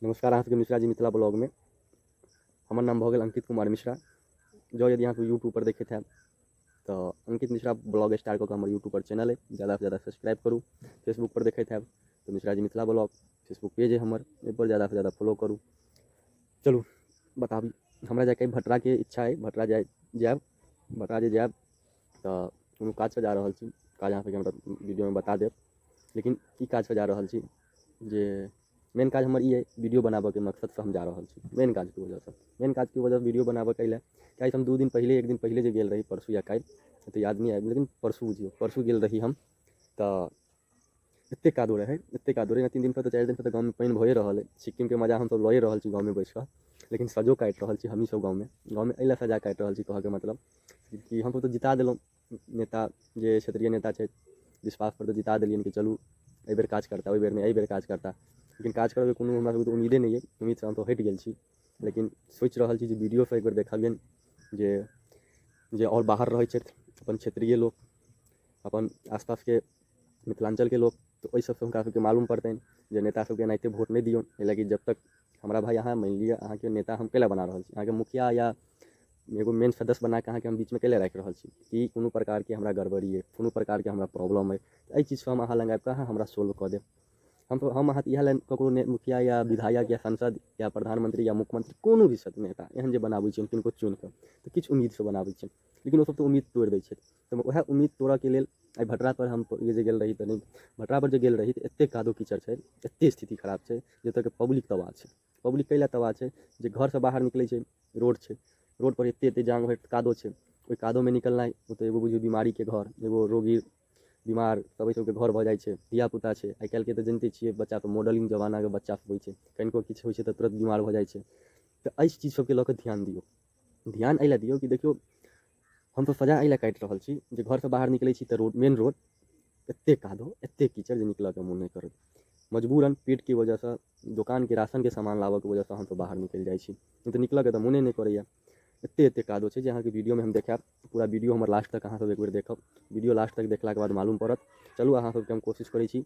नमस्कार अहाँ सबके मिश्रा जी मिथिला ब्लॉगमे। हमर नाम भऽ गेल अंकित कुमार मिश्रा। जँ यदि अहाँ यूट्यूब पर देखैत हैब तऽ अंकित मिश्रा ब्लॉग स्टार कऽ कऽ हमर यूट्यूब पर चैनल अइ, ज्यादासँ ज्यादा सब्सक्राइब करू। फेसबुक पर देखैत हैब तऽ Mishra ji Mithila blog Facebook page अइ हमर, ओहिपर ज्यादासँ ज्यादा फॉलो करू। चलू बताबी, हमरा जाइके भटराके इच्छा अइ, भटरा जायब। भटरा जे जायब तऽ कोनो काजसँ जा रहल छी, काज अहाँ सबके हमरा वीडियोमे बता देब, लेकिन ई काजसँ जा रहल छी जे मेन काज हमर ई अइ, वीडियो बनाबऽके मकसदसँ हम जा रहल छी। मेन काजके वजहसँ, मेन काजके वजह वीडियो बनाबऽके एहि लए किएकि हम 2 दिन पहिले, 1 दिन पहिले जे गेल रही, परसू या काल्हि तऽ याद नहि आबि, लेकिन परसू बुझियौ, परसू गेल रही हम तऽ एतेक कादो रहै, एतेक कादो रहै। 3 दिनपर तऽ 4 दिनपर तऽ गाँवमे पानि भए रहल अइ। सिक्किमके मजा हमसभ लए रहल छी गाँवमे बैसिकऽ, लेकिन सजो काटि रहल छी हमहीँ सभ गाँवमे। गाँवमे एहि लए सजा काटि रहल छी, कहऽके मतलब कि हमसभ तऽ जिता देलहुँ नेता, जे क्षेत्रीय नेता छथि विश्वासपर तऽ जिता देलियनि कि चलू एहिबेर काज करता, ओहि बेर नहि एहिबेर काज करता, लेकिन काज करैके कोनो हमरा सबके तऽ उम्मीदे नहि अइ। उम्मीदसँ हमसभ हटि गेल छी, लेकिन सोचि रहल छी जे वीडियोसँ एकबेर देखबियनि जे जे आओर बाहर रहै छथि अपन क्षेत्रीय लोक, अपन आसपासके मिथिलाञ्चलके लोक, तऽ ओहि सबसँ हुनका सबके मालूम पड़तनि जे नेता सबके एनाहिते वोट नहि दियौन। एहि लागी जब तक हमरा भाइ अहाँ मानि लिअ अहाँके नेता हम कैला बना रहल छी, अहाँके मुखिया या एगो मेन सदस्य बनाकऽ अहाँके हम बीचमे कैला राखि रहल छी कि कोनो प्रकारके हमरा गड़बड़ी अइ, कोनो प्रकारके हमरा प्रॉब्लम अइ, तऽ एहि चीजसँ हम अहाँ लग आबिकऽ अहाँ हमरा सोल्व कऽ देब। हम अहाँ इएह लए ककरो ने मुखिया या विधायक या सांसद या प्रधानमंत्री या मुख्यमंत्री कोनो भी नेता एहन जे बनाबै छियनि किनको चुनिकऽ तऽ किछु उम्मीदसँ बनाबै छियनि, लेकिन ओसभ तऽ उम्मीद तोड़ि दै छथि। तऽ उएह उम्मीद तोड़ऽके लेल आइ भटरापर हम जे गेल रही, तऽ नहि भटरापर जे गेल रही तऽ एतेक कादो कीचड़ छै, एतेक स्थिति खराब छै जतऽके पब्लिक तबाह छै। पब्लिक कै लए तबाह छै जे घरसँ बाहर निकलै छै, रोड छै, रोडपर एते एते जाँघ भरि कादो छै, ओहि कादोमे निकलनाइ ओ तऽ एगो बुझियौ बीमारीके घर, एगो रोगी बीमार सब एहि सबके घर भऽ जाइ छै। धियापुता छै आइ काल्हिके तऽ जनिते छियै बच्चा तऽ मॉडलिंग जमानाके बच्चा सब होइ छै, कनिको किछु होइ छै तऽ तुरन्त बीमार भऽ जाइ छै। तऽ एहि चीज सबके लऽ कऽ ध्यान दियौ। ध्यान एहि लए दियौ कि देखियौ हम तऽ सजा एहि लए काटि रहल छी जे घरसँ बाहर निकलै छी तऽ रोड, मेन रोड एतेक कादो एतेक कीचड़ जे निकलऽके मोन नहि करत। मजबूरन पेटके वजहसँ, दोकानके राशनके सामान लाबऽके वजहसँ हमसब बाहर निकलि जाइ छी, नहि तऽ निकलऽके तऽ मोने नहि करैए। एते एते कादो छै जे अहाँके वीडियोमे हम देखायब। पूरा वीडियो हमर लास्ट तक अहाँ सब एकबेर देखब, वीडियो लास्ट तक देखलाके बाद मालूम पड़त। चलू अहाँ सबके हम कोशिश करै छी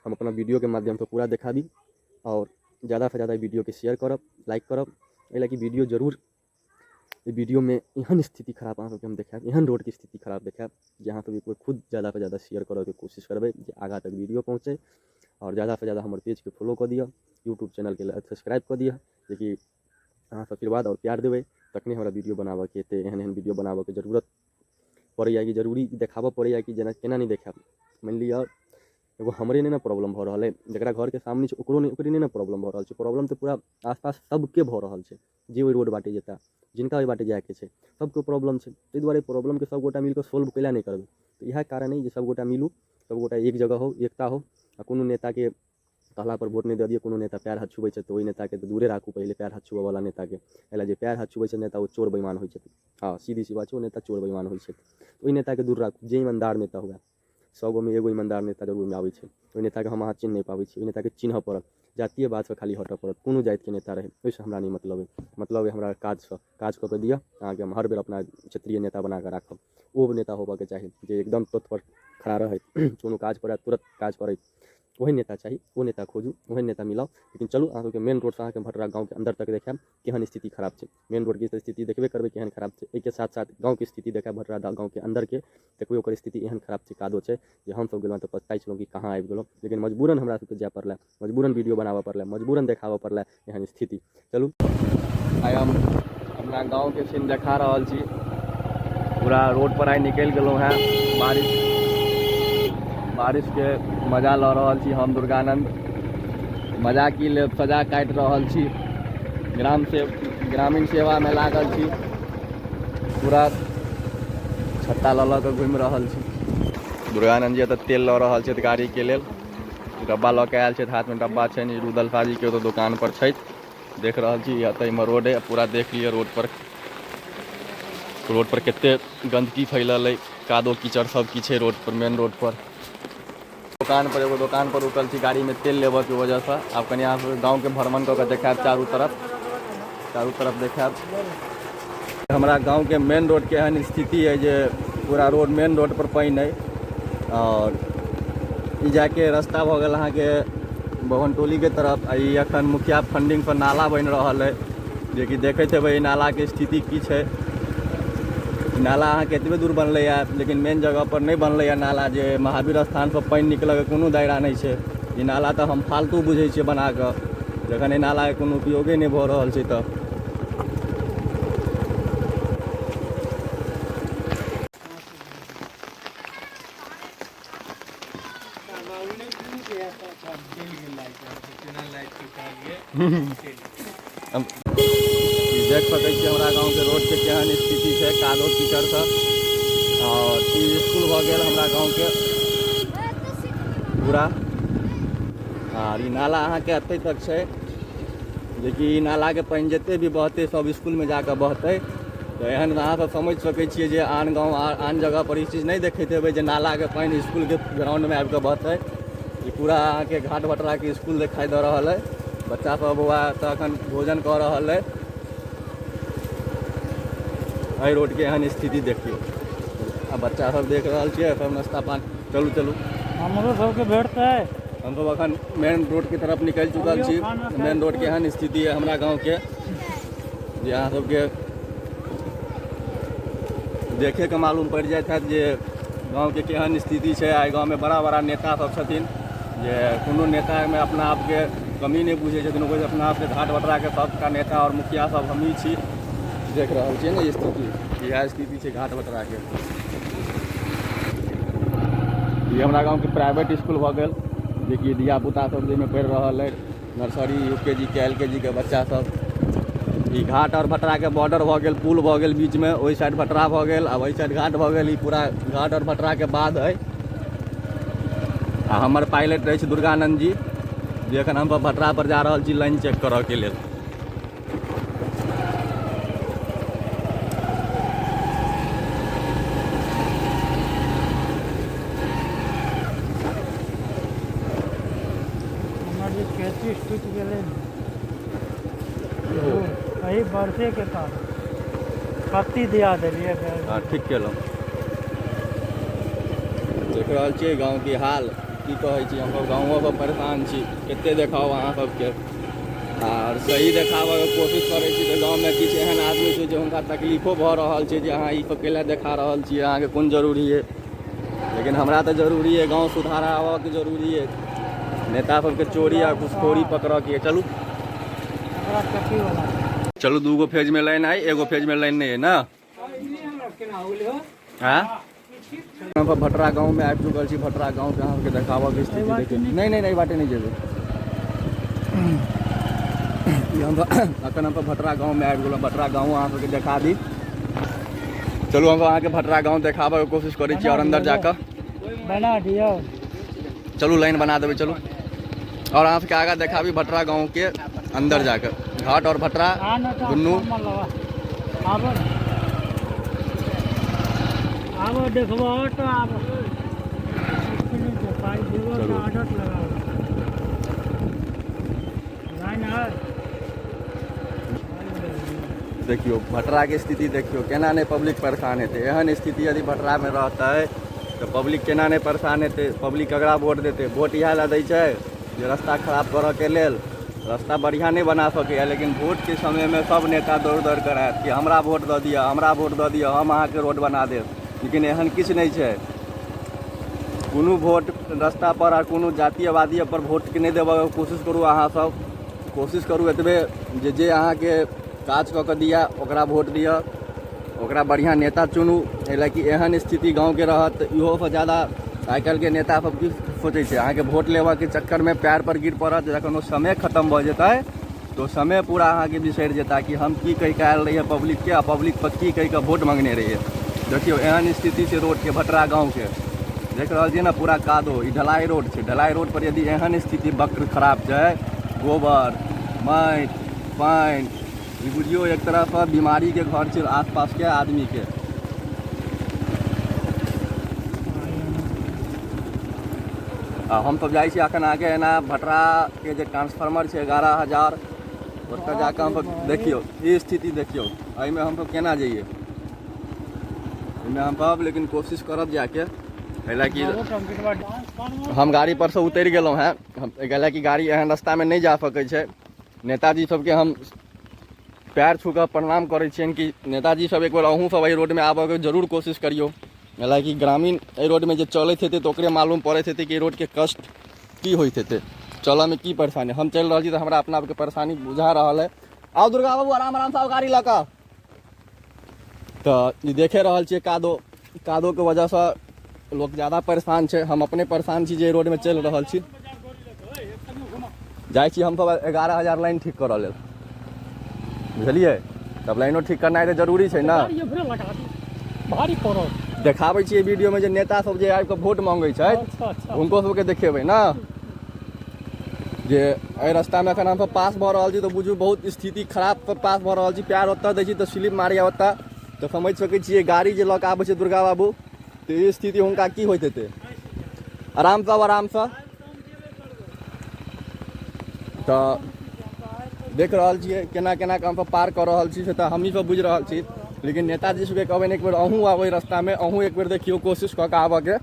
हम अपना वीडियोके माध्यमसँ पूरा देखाबी आओर ज्यादासँ ज्यादा वीडियोके शेयर करब, लाइक करब, एहि लए कि वीडियो जरूर एहि वीडियोमे एहन स्थिति खराब अहाँ सबके हम देखायब, एहन रोडके स्थिति खराब देखायब जे अहाँ सब एक बेर खुद ज्यादासँ ज्यादा शेयर करऽके कोशिश करबै जे आगाँ तक वीडियो पहुँचै। आओर ज्यादासँ ज्यादा हमर पेजके फॉलो कऽ दिअ, यूट्यूब चैनलके सब्सक्राइब कऽ दिअ, जेकि अहाँ सब आशीर्वाद आओर प्यार देबै तखने हमरा वीडियो बनाबऽके एते एहन एहन वीडियो बनाबऽके जरूरत पड़ैए कि जरूरी देखाबऽ पड़ैए कि जेना केना नहि देखायब। मानि लिअ एगो हमरे नहि ने प्रॉब्लम भऽ रहल अइ, जकरा घरके सामने छै ओकरो नहि, ओकरे नहि ने प्रॉब्लम भऽ रहल छै, प्रॉब्लम तऽ पूरा आसपास सबके भऽ रहल छै। जे ओहि रोड बाटे जेता, जिनका ओहि बाटे जाइके छै, सबके प्रॉब्लम छै। ताहि दुआरे प्रॉब्लमके सबगोटा मिलकऽ सोल्व कैला नहि करबै? तऽ इएह कारण अइ जे सबगोटा मिलू, सबगोटा एक जगह होउ, एकता होउ आ कोनो नेताके कहलापर वोट नहि दऽ दियौ। कोनो नेता पएर हाथ छुबै छै तऽ ओहि नेताके तऽ दूरे राखू पहिले, पएर हाथ छुबऽवला नेताके। एहि लए जे पएर हाथ छुबै छै नेता ओ चोर बेइमान होइ छथिन। हँ, सीधी सी बात छै, ओ नेता चोर बेइमान होइ छथि। ओहि नेताके दूर राखू। जे ईमानदार नेता हुए, 100 गोमे एगो ईमानदार नेता जरूर ओहिमे आबै छै, ओहि नेताके हम अहाँ चिन्ह नहि पाबै छी, ओहि नेताके चिन्हऽ पड़त, जातीय बातसँ खाली हटऽ पड़त। कोनो जातिके नेता रहै ओहिसँ हमरा नहि मतलब अइ, मतलब अइ हमरा काजसँ। काज कऽ कऽ दिअ अहाँके हम हर बेर अपना क्षेत्रीय नेता बना कऽ राखब। ओ नेता होबऽके चाही जे एकदम तत्पर खड़ा रहै, कोनो काज पड़ै तुरन्त काज करै, ओहन नेता चाही। ओ नेता खोजू, ओहन नेता मिलाउ। लेकिन चलू अहाँ सबके मेन रोडसँ अहाँके भटरा गाँवके अन्दर तक देखायब केहन स्थिति खराब छै। मेन रोडके तऽ स्थिति देखबे करबै केहन खराब छै, एहिके साथ साथ गाँवके स्थिति देखायब। भटरा गाँवके अन्दरके देखबै ओकर स्थिति एहन खराब छै, कादो छै जे हमसब गेलहुँ तऽ पछताइ छलहुँ कि कहाँ आबि गेलहुँ, लेकिन मजबूरन हमरा सबके जाय पड़लै, मजबूरन वीडियो बनाबऽ पड़लै, मजबूरन देखाबऽ पड़लै एहन स्थिति। चलू आइ हम अपना गाँवके सीन देखा रहल छी। पूरा रोड पर आइ निकलि गेलहुँ हेँ, बारिशके मजा लऽ रहल छी हम दुर्गानंद। मजा की लेब, सजा काटि रहल छी, ग्रामीण सेवामे लागल छी, पूरा छत्ता लऽ लऽ कऽ घुमि रहल छी। दुर्गानंद जी एतऽ तेल लऽ रहल छथि गाड़ीके लेल, डब्बा लऽ कऽ आयल छथि, हाथमे डब्बा छनि। रुदल साजी के ओतऽ दोकान पर छथि, देख रहल छी। एतऽ इम्हर रोड है, पूरा देख लिअ रोड पर, रोड पर कते गंदगी फैलल है, कादो कीचड़ सब किछु है रोड पर, मेन रोड पर। दोकान पर एगो दोकान पर रुकल छी गाड़ी में तेल लेबऽ के वजह से। आब कनि अहाँ सबके गाँव के भ्रमण कऽ के देखायब, चारू तरफ, चारू तरफ देखायब। हमरा गाँव के मेन रोड के एहन स्थिति है जे पूरा रोड मेन रोड पर पानि है। और ई जाके रास्ता भऽ गेल अहाँके बभनटोलीके तरफ। आ ई एखन मुखिया फंडिंग पर नाला बनि रहल अइ, जेकि देखैत हेबै ई नालाके स्थिति की छै। नाला अहाँके एतबे दूर बनलैए, लेकिन मेन जगहपर नहि बनलैए नाला, जे महावीर स्थानपर पानि निकलऽके कोनो दायरा नहि छै। ई नाला तऽ हम फालतू बुझै छियै बनाकऽ, जखन एहि नालाके कोनो उपयोगे नहि भऽ रहल छै। तऽ देख सकै छी हमरा गाँवके रोडके केहन स्थिति छै, कादो कीचड़सँ। आओर ई इसकुल भऽ गेल हमरा गाँवके पूरा। आर ई नाला अहाँके एतै तक छै, जेकि ई नालाके पानि जते भी बहतै सब इसकुलमे जाकऽ बहतै। तऽ एहन अहाँ सब समझि सकै छियै जे आन गाँव आन जगह पर ई चीज नहि देखैत हेबै जे नालाके पानि इसकुलके ग्राउंडमे आबि कऽ बहतै। ई पूरा अहाँके घाट भटराके इसकुल देखाइ दऽ रहल अइ। बच्चा सब बौआ तऽ एखन भोजन कऽ रहल अइ। एहि रोडके एहन स्थिति देखियौ, आ बच्चा सब देख रहल छियै सब नाश्ता पानी। चलू चलू, हमरो सबके भेटतै। हमसब अखन मेन रोडके तरफ निकलि चुकल छी। मेन रोडके एहन स्थिति है हमरा गाँवके जे अहाँ सबके देखेके मालूम पड़ि जाइत हैत जे गाँवके केहन स्थिति छै। आइ गाँवमे बड़ा बड़ा नेता सब छथिन जे कोनो नेतामे अपना आपके कमी नहि बुझै छथिन। ओ अपना आपके घाट बटराके सबटा नेता आओर मुखिया सब हमही छी। देख रहल छियै ने स्थिति, इएह स्थिति छै घाट बटराके। ई हमरा गाँवके प्राइवेट इसकुल भऽ गेल, जेकि धियापुता सब जाहिमे पढ़ि रहल अइ, नर्सरी यू के जी के एल के जी के बच्चा सब। ई घाट आओर भटराके बॉर्डर भऽ गेल, पुल भऽ गेल बीचमे, ओहि साइड भटरा भऽ गेल आ ओहि साइड घाट भऽ गेल। ई पूरा घाट आओर भटराके बाद अइ। आ हमर पायलट अछि दुर्गानन्द जी, जे एखन हम भटरा पर जा रहल छी लाइन चेक करऽके लेल। हमर जे खेती टूटि गेलै ने एहि बरसेके कारण, कत्ती दिया देलियै। हँ, ठीक केलहुँ। देख रहल छियै गाँवके हाल, की कहै छी, हमसभ गाँवोसँ परेशान छी। कते देखाउ अहाँ सबके, आर सही देखाबऽके कोशिश करै छी तऽ गाँवमे किछु एहन आदमी छै जे हुनका तकलीफो भऽ रहल छै जे अहाँ ई सब कैला देखा रहल छियै, अहाँके कोन जरूरी अइ। लेकिन हमरा तऽ जरूरी अइ, गाँव सुधाराबऽके जरूरी अइ, नेता सबके चोरी आ घुसखोरी पकड़ऽके अइ। चलू चलू, दूगो फेजमे लाइन आइ, एगो फेजमे लाइन नहि अइ ने। आँ हम भटरा गाँवमे आबि चुकल छी। भटरा गाँवके अहाँके देखाबऽके स्थिति देखियौ। नहि नहि, एहि बाटे नहि जेबै। ई हम अखन हम भटरा गाँवमे आबि गेलहुँ। भटरा गाँव अहाँ सबके देखा दी। चलू, हम अहाँके भटरा गाँव देखाबऽके कोशिश करै छी आओर अन्दर जाकऽ बना दियौ। चलू, लाइन बना देबै, चलू। आओर अहाँ सबके आगाँ देखाबी भटरा गाँवके अन्दर जाकऽ, घाट आओर भटरा दुनू। आबो आबो, देखबो तऽ आबो। पाइ देबो तऽ आदत लगाबो लाइन है। देखियौ भटराके स्थिति देखियौ, केना नहि पब्लिक परेशान हेतै। एहन स्थिति यदि भटरामे रहतै तऽ पब्लिक केना नहि परेशान हेतै? पब्लिक ककरा वोट देतै? वोट इएह लए दै छै जे रास्ता खराब करऽके लेल। रास्ता बढ़िआँ नहि बना सकैए, लेकिन वोटके समयमे सब नेता दौड़ दौड़ कऽ आयत कि हमरा वोट दऽ दिअ, हमरा वोट दऽ दिअ, हम अहाँके रोड बना देब। लेकिन एहन किछु नहि छै। कोनो वोट रास्ता पर आ कोनो जातीयवादी पर वोटके नहि देबऽके कोशिश करू। अहाँ सब कोशिश करू एतबे जे जे अहाँके काज कऽ कऽ दिअ ओकरा वोट दिअ, ओकरा बढ़िआँ नेता चुनू। एहि लए कि एहन स्थिति गाँवके रहत तऽ इहोसँ ज्यादा आइ काल्हिके नेता सब की सोचै छै, अहाँके वोट लेबऽके चक्करमे पैर पर गिर पड़त। जखन ओ समय खतम भऽ जेतै तऽ ओ समय पूरा अहाँके बिसरि जेता कि हम की कहि कऽ आयल रहियै पब्लिकके आ पब्लिक पर की कहि कऽ वोट मङ्गने रहियै। देखियौ, एहन स्थिति छै रोडके भटरा गाँवके। देख रहल छियै ने पूरा कादो। ई ढलाई रोड छै। ढलाई रोड पर यदि एहन स्थिति वक्र खराब छै, गोबर माटि पानि, ई बुझियौ एक तरहसँ बीमारीके घर छै आसपासके आदमीके। आ हमसब जाइ छी अखन अहाँके एना भटराके जे ट्रांसफार्मर छै 11,000, ओतऽ जाकऽ हमसब देखियौ ई स्थिति देखियौ। एहिमे हमसब केना जइयै? एहिमे हमसब लेकिन कोशिश करब जाके, एहि लए कि हम गाड़ी पर से उतरि गेलहुँ हेँ। हम गेला कि गाड़ी एहन रास्तामे नहि जा सकै छै। नेताजी सबके हम पैर छू कऽ प्रणाम करै छियनि कि नेताजी सब एक बेर अहूँ सब एहि रोडमे आबऽके जरूर कोशिश करियौ। हालाँकि ग्रामीण एहि रोडमे जे चलैत हेतै तऽ ओकरे मालूम पड़ैत हेतै कि एहि रोडके कष्ट की होइत हेतै, चलऽमे की परेशानी। हम चलि रहल छी तऽ हमरा अपना आपके परेशानी बुझा रहल है। आउ दुर्गा बाबू, आराम आरामसँ आउ गाड़ी लऽ कऽ। तऽ ई देखे रहल छियै कादो, कादोके वजहसँ लोक ज्यादा परेशान छै। हम अपने परेशान छी जे एहि रोडमे चलि रहल छी। जाइ छी हमसब 11,000 लाइन ठीक करऽ लेल, बुझलियै? तब लाइनो ठीक करनाइ तऽ जरूरी छै ने। भारी पड़त। देखाबै छियै वीडियोमे जे नेता सब जे आबि कऽ वोट मांगै छै, अच्छा। हुनको सबके देखेबै ने जे एहि रास्तामे एखन हमसब पास भऽ रहल छी तऽ बुझू बहुत स्थिति खराब पर पास भऽ रहल छी। पैर ओतऽ दै छी तऽ स्लिप मारैया ओतऽ, तऽ समझि सकै छियै गाड़ी जे लऽ कऽ आबै छै दुर्गा बाबू तऽ ई स्थिति हुनका की होइत हेतै। आरामसँ आउ, आरामसँ। तऽ देख रहल छियै केना केना कऽ हमसब पार कऽ रहल छी, से तऽ हमही सब बुझि रहल छी। लेकिन नेताजी सबके कहबनि एक बेर अहूँ आबै रास्तामे, अहूँ एक बेर देखियौ कोशिश कऽ कऽ आबऽके।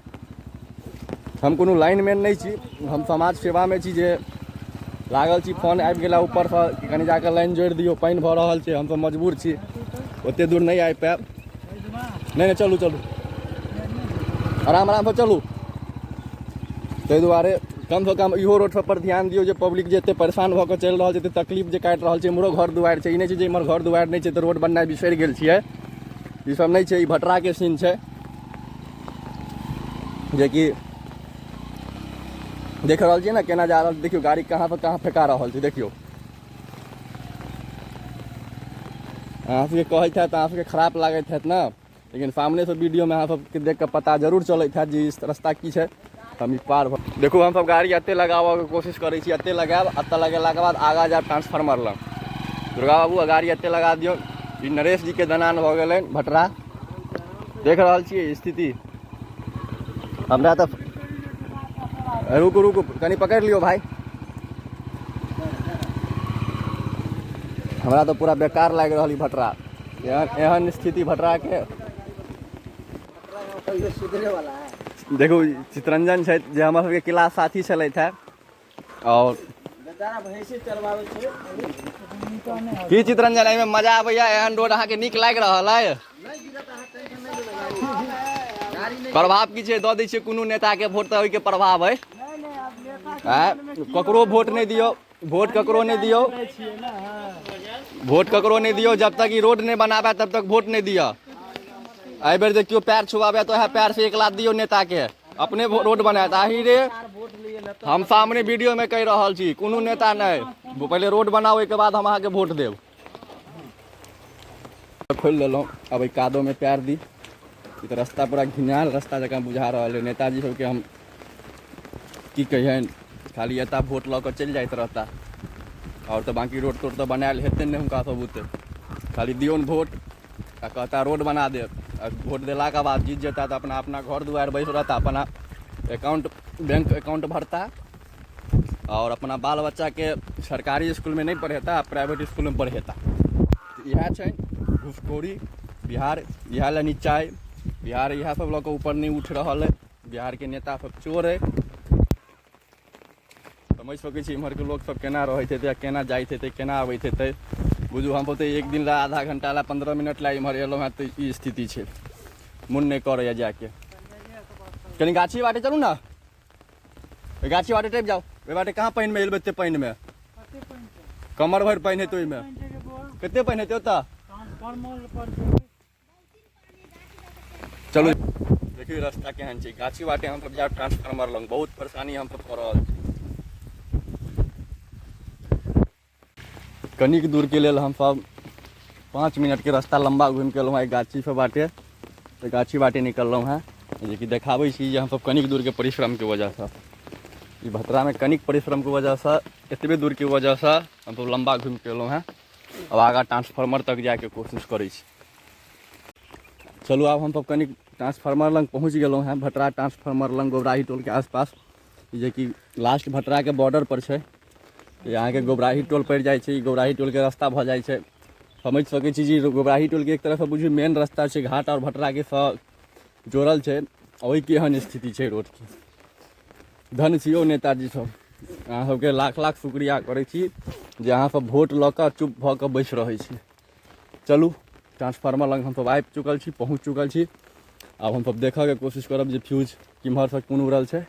हम कोनो लाइनमैन नहि छी, हम समाज सेवामे छी जे लागल छी। फोन आबि गेला ऊपरसँ कि कनि जाकऽ लाइन जोड़ि दियौ, पानि भऽ रहल छै। हमसब मजबूर छी, ओते दूर नहि आबि पायब। नहि नहि, चलू चलू, आराम आरामसँ चलू। ताहि दुआरे कमसँ कम इहो रोड सब पर ध्यान दियौ जे पब्लिक जे एते परेशान भऽ कऽ चलि रहल छै, एते तकलीफ जे काटि रहल छै। इम्हरो घर दुआरि छै, ई नहि छै जे इम्हर घर दुआरि नहि छै तऽ रोड बननाइ बिसरि गेल छियै, ई सब नहि छै। ई भटराके सीन छै जेकि देख रहल छियै ने केना जा रहल। देखियौ गाड़ी कहाँ पर कहाँ फेका रहल छै। देखियौ, अहाँ सबके कहैत हैत, अहाँ सबके खराब लागैत हैत ने, लेकिन सामनेसँ वीडियोमे अहाँ सबके देख कऽ पता जरूर चलैत हैत जे ई रास्ता की छै। हम ई पार भऽ देखू, हमसब गाड़ी एते लगाबऽके कोशिश करै छी। एते लगायब, एतऽ लगेलाके बाद आगाँ जायब ट्रांसफार्मर लग। दुर्गा बाबू, गाड़ी एते लगा दियौ। ई नरेश जीके दनान भऽ गेलनि भटरा। देख रहल छियै स्थिति। हमरा तऽ रुकू रुकू, कनि पकड़ि लियौ भाय। हमरा तऽ पूरा बेकार लागि रहल ई भटरा। एहन एहन स्थिति भटराके देखू। चितरंजन छथि जे हमर सबके क्लास साथी छलथि हेँ। आओर की चितरंजन, एहिमे मजा आबैया? एहन रोड अहाँके नीक लागि रहल अइ? प्रभाव की छै? दऽ दै छियै कोनो नेताके वोट तऽ ओहिके प्रभाव अइ। ककरो वोट नहि दियौ, वोट ककरो नहि दियौ, वोट ककरो नहि दियौ। जब तक ई रोड नहि बनाबै तब तक वोट नहि दिअ। एहि बेर जे केओ पैर छुआबै तऽ उएह पैर से एक लात दियौ नेताके, अपने रोड बनायत। आही रे, हम सामने वीडियोमे कहि रहल छी, कोनो नेता नहि, पहिले रोड बनाउ, ओहिके बाद हम अहाँके वोट देब। खोलि लेलहुँ, अब एहि कादोमे पैर दी। ई तऽ रास्ता पूरा घिनायल रास्ता जकाँ बुझा रहल अइ। नेताजी सबके हम की कहियनि, खाली एता वोट लऽ कऽ चलि जाइत रहता, आओर तऽ बाँकी रोड तोड तऽ बनायल हेतनि नहि हुनका सब बुते। खाली दियौन वोट आ कहता रोड बना देब, आ वोट देलाके बाद जीत जेता तऽ अपना अपना घर दुआरि बैस रहता, अपना अकाउंट बैंक अकाउंट भरता आओर अपना बाल बच्चाके सरकारी इसकुलमे नहि पढ़ेता, प्राइवेट इसकुलमे पढ़ेता। तऽ इएह छै घूसखोरी बिहार, इएह लए नीचा अइ बिहार, इएह सब लऽ कऽ ऊपर नहि उठि रहल अइ। बिहारके नेता सब चोर अइ। समझि सकै छी इम्हरके लोकसब केना रहैत हेतै आ केना जाइत हेतै, केना अबैत हेतै। बुझू हम तऽ एक दिन ला, आधा घंटा ला, 15 मिनट ला इम्हर एलहुँ हेँ तऽ ई स्थिति छै, मोन नहि करैए जायके। कनि गाछी बाटे चलू ने, ओहि गाछी बाटे टपि जाउ। ओहि बाटे कहाँ पानिमे एलबै? एते पानिमे कमर भरि पानि हेतै ओहिमे। कते पानि हेतै ओतऽ? चलू, देखियौ रास्ता केहन छै। गाछी बाटे हमसब जायब ट्रांसफार्मर लग। बहुत परेशानी हमसब कऽ रहल छी। कनिक दूरके लेल हमसब 5 मिनटके रास्ता लम्बा घुमिके एलहुँ हँ। गाछी सब बाटे, तऽ गाछी बाटे निकललहुँ हँ, जेकि देखाबै छी जे हमसब कनिक दूरके परिश्रमके वजहसँ, ई भतरामे कनिक परिश्रमके वजहसँ, एतबे दूरके वजहसँ हमसब लम्बा घुमिके एलहुँ हँ। अब आगाँ ट्रांसफार्मर तक जाइके कोशिश करै छी। चलू, आब हमसब कनिक ट्रांसफार्मर लग पहुँच गेलहुँ हँ। भटरा ट्रांसफार्मर लग, गोबराही टोलके आसपास, जेकि लास्ट भटराके बॉर्डर पर छै। ई अहाँके गोबराही टोल पड़ि जाइ छै, ई गोबराही टोलके रास्ता भऽ जाइ छै। समझि सकै छी जे गोबराही टोलके एक तरहसँ बुझियौ मेन रास्ता छै, घाट आओर भटराके सँ जोड़ल छै। ओहिके एहन स्थिति छै रोडके। धन्य छी यौ नेताजी सब, अहाँ सबके लाख लाख शुक्रिया करै छी जे अहाँ सब वोट लऽ कऽ चुप भऽ कऽ बैस रहै छी। चलू ट्रांसफार्मर लग हमसब आबि चुकल छी, पहुँच चुकल छी। आब हमसब देखऽके कोशिश करब जे फ्यूज किम्हरसँ कोन उड़ल छै।